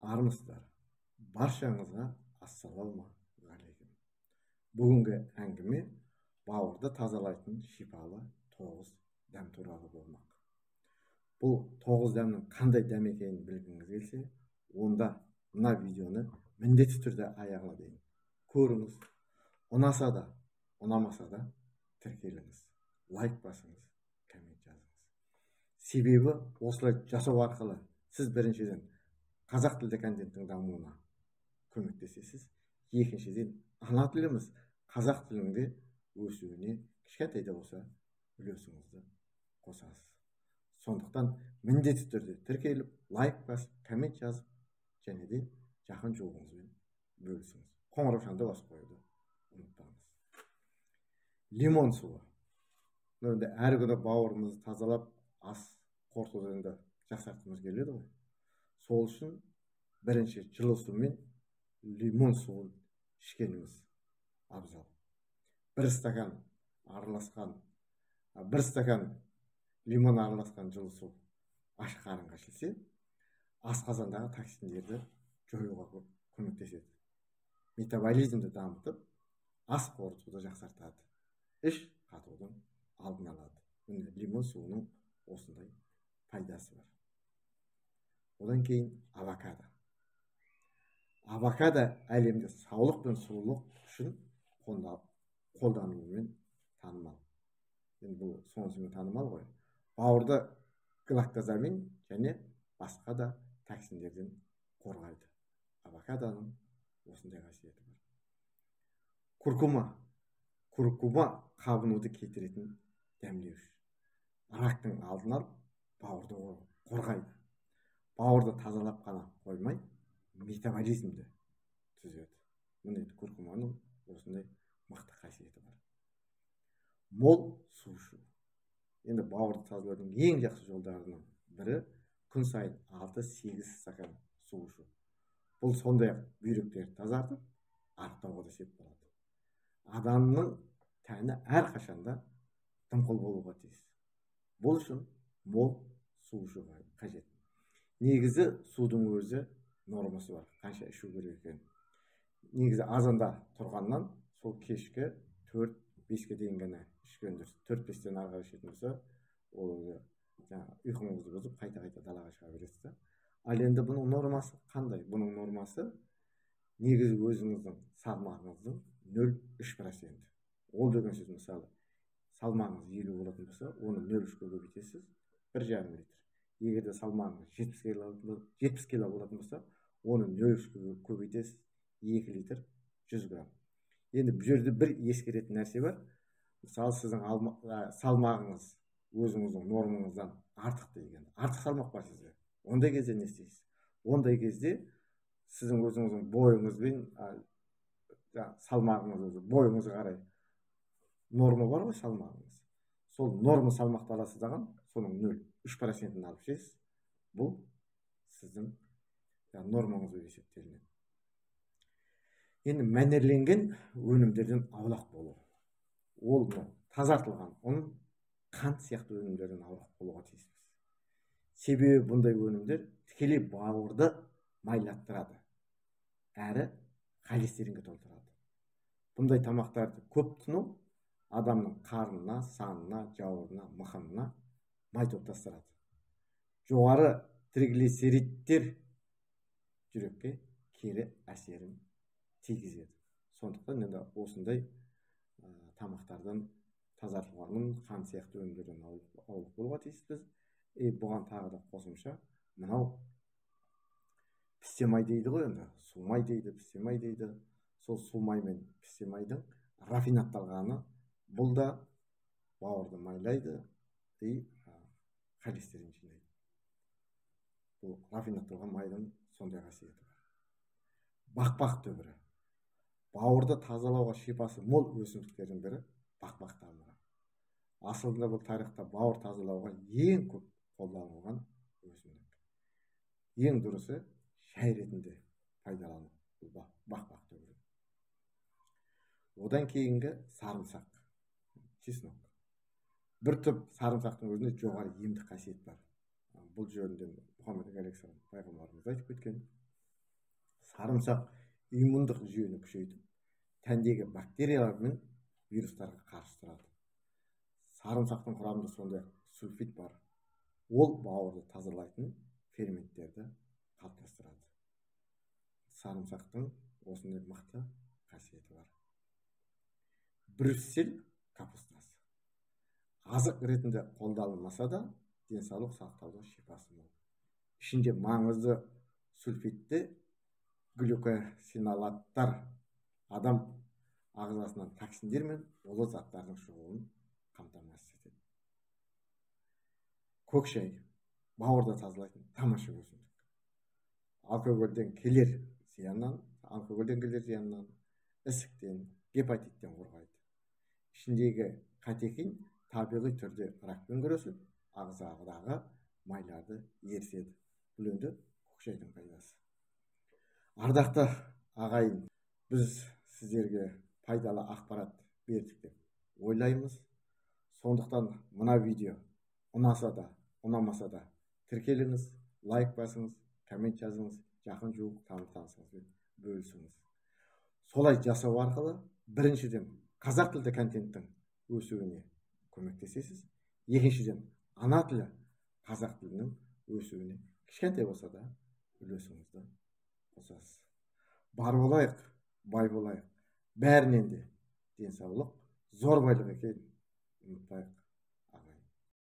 Армысыздар, баршаңызға ассалаумағалейкум. Бүгінгі әңгіме бауырды тазалайтын шипалы 9 дәм туралы болмақ. Бұл 9 дәмнің қандай дәм екенін білгіңіз келсе, онда мына видеоны міндетті түрде аяғына дейін көріңіз. Ұнаса да, ұнамаса да тіркеліңіз, лайк басыңыз, коммент жазыңыз. Себебі осылай жасау арқылы сіз біріншіден қазақ тілді контенттің дамуына көмектесесіз, екіншіден ана тіліміз қазақ тілінде өсуіне кішкентай да болса үлесіңізді қосасыз. Сондықтан міндетті түрде тіркеліп, лайк басып, коммент жазып, және де жақын жуығыңызбен бөлісіңіз. Қоңыраушаны да басып қоюды ұмытпаңыз. Лимон суы. Енді әр күні бауырымызды тазалап, ас қорытуды енді жақсартқымыз келеді ғой. Сол үшін бірінші жылы сумен лимон суын ішкеніміз абзал. Бір стакан араласқан, бір стакан лимон араласқан жылы су аш қарынға ішілсе, асқазандағы токсиндерді жоюға көмектеседі. Метаболизмді дамытып, ас қорытуды жақсартады. Іш қатудың алдын алады. Міне, лимон суының осындай пайдасы бар. Одан кейін авокадо. Авокадо әлемде саулық пен сұлулық үшін қолданылуымен танымал. Енді бұл сонысымен танымал ғой. Бауырды галактозамин және басқа да токсиндерден қорғайды. Авокадоның осындай қасиеті бар. Куркума. Куркума қабынуды кетіретін дәмдеуіш. Рактың алдын алып, бауырды қорғайды. Бауырды тазалап қана қоймай, метаболизмді түзеді. Міне, куркуманың осындай мықты қасиеті бар. Мол су ішу. Енді бауырды тазалаудың ең жақсы жолдарының бірі күн сайын 6-8 стакан су ішу. Бұл сондай-ақ бүйректерді тазартып, арықтауға да сеп болады. Адамның тәні әрқашанда дымқыл болуға тиіс. Бұл үшін мол су ішу қажет. Негізі судың өзі нормасы бар, қанша ішу керек екенін. Негізі азанда тұрғаннан сол кешкі 4-5-ке дейін ғана ішкен дұрыс. 4-5-тен ары қарай ішетін болса, ол өзі жаңағы ұйқыңызды бұзып, қайта-қайта далаға шыға бересіз да. Ал енді бұның нормасы қандай? Бұның нормасы негізі өзіңіздің салмағыңыздың 0,3%. Ол деген сөз, мысалы, салмағыңыз 50 болатын болса, оны 0,3-ке көбейтесіз, 1,5 литр. Егер де салмағыңыз 70 кило болатын болса, оны 0,3-ке көбейтесіз, 2 литр 100 грамм. Енді бұл жерде бір ескеретін нәрсе бар. Мысалы, сіздің салмағыңыз өзіңіздің нормаңыздан артық деген, артық салмақ бар сізде. Ондай кезде не істейсіз? Ондай кезде сіздің өзіңіздің бойыңызбен, салмағыңыз өзі, бойыңызға қарай норма бар ғой салмағыңыз. Сол норма салмақты аласыз дағы, соның 0,3%-ін алып ішесіз. Бұл сіздің нормаңыз болып есептелінеді. Енді мәнерленген өнімдерден аулақ болу. Ол тазартылған ұн, қант сияқты өнімдерден аулақ болуға тиіспіз. Себебі бұндай өнімдер тікелей бауырды майлаттырады, әрі холестеринге толтырады. Бұндай тамақтарды көп тұтыну адамның қарнына, санына, жауырына, мықынына май топтастырады. Жоғары триглицеридтер жүрекке кері әсерін тигізеді. Сондықтан енді осындай тамақтардан тазартылған қант сияқты өнімдерден аулақ болуға тиіспіз. Бұған тағы да қосымша мынау пісте май дейді ғой енді, су май дейді, пісте май дейді. Сол су май мен пісте майдың рафинатталғаны, бұл да бауырды майлайды и холестерин жинайды. Бұл рафинатталған майдың сондай қасиеті бар. Бақбақ түбірі. Бауырды тазалауға шипасы мол өсімдіктердің бірі бақбақ тамыры. Асылында бұл тарихта бауыр тазалауға ең көп қолданылған өсімдік. Ең дұрысы шай ретінде пайдалану бұл бақбақ түбірі. Одан кейінгі сарымсақ, чеснок. Бір түп сарымсақтың өзінде жоғары емдік қасиет бар. Бұл жөнінде Мұхаммед алейхиссалам пайғамбарымыз айтып кеткен. Сарымсақ иммундық жүйені күшейтіп, тәндегі бактериялар мен вирустарға қарсы тұрады. Сарымсақтың құрамында сондай сульфид бар. Ол бауырды тазалайтын ферменттерді қалыптастырады. Сарымсақтың осындай мықты қасиеті бар. Брюссель капустасы азық ретінде қолданылмаса да, денсаулық сақтаудың шипасы мол. Ішінде маңызды сульфидті глюкосинолаттар адам ағзасынан токсиндер мен улы заттардың шығуын қамтамасыз етеді. Көк шай бауырды тазалайтын тамаша өсімдік. Алкогольден келер зияннан, ісіктен, гепатиттен қорғайды. Ішіндегі катехин табиғи түрде ракпен күресіп, ағзадағы майларды ерітеді. Бұл енді көк шайдың пайдасы. Ардақты ағайын, біз сіздерге пайдалы ақпарат бердік деп ойлаймыз. Сондықтан мына видео ұнаса да, ұнамаса да тіркеліңіз, лайк басыңыз, коммент жазыңыз, жақын жуық танысыңызбен бөлісіңіз. Солай жасау арқылы біріншіден қазақ тілді контенттің өсуіне көмектесесіз, екіншіден ана тілі қазақ тілінің өсуіне кішкентай болса да үлесіңізді қосасыз. Бар болайық, бай болайық. Бәрінен де денсаулық зор байлық екенін ұмытпайық.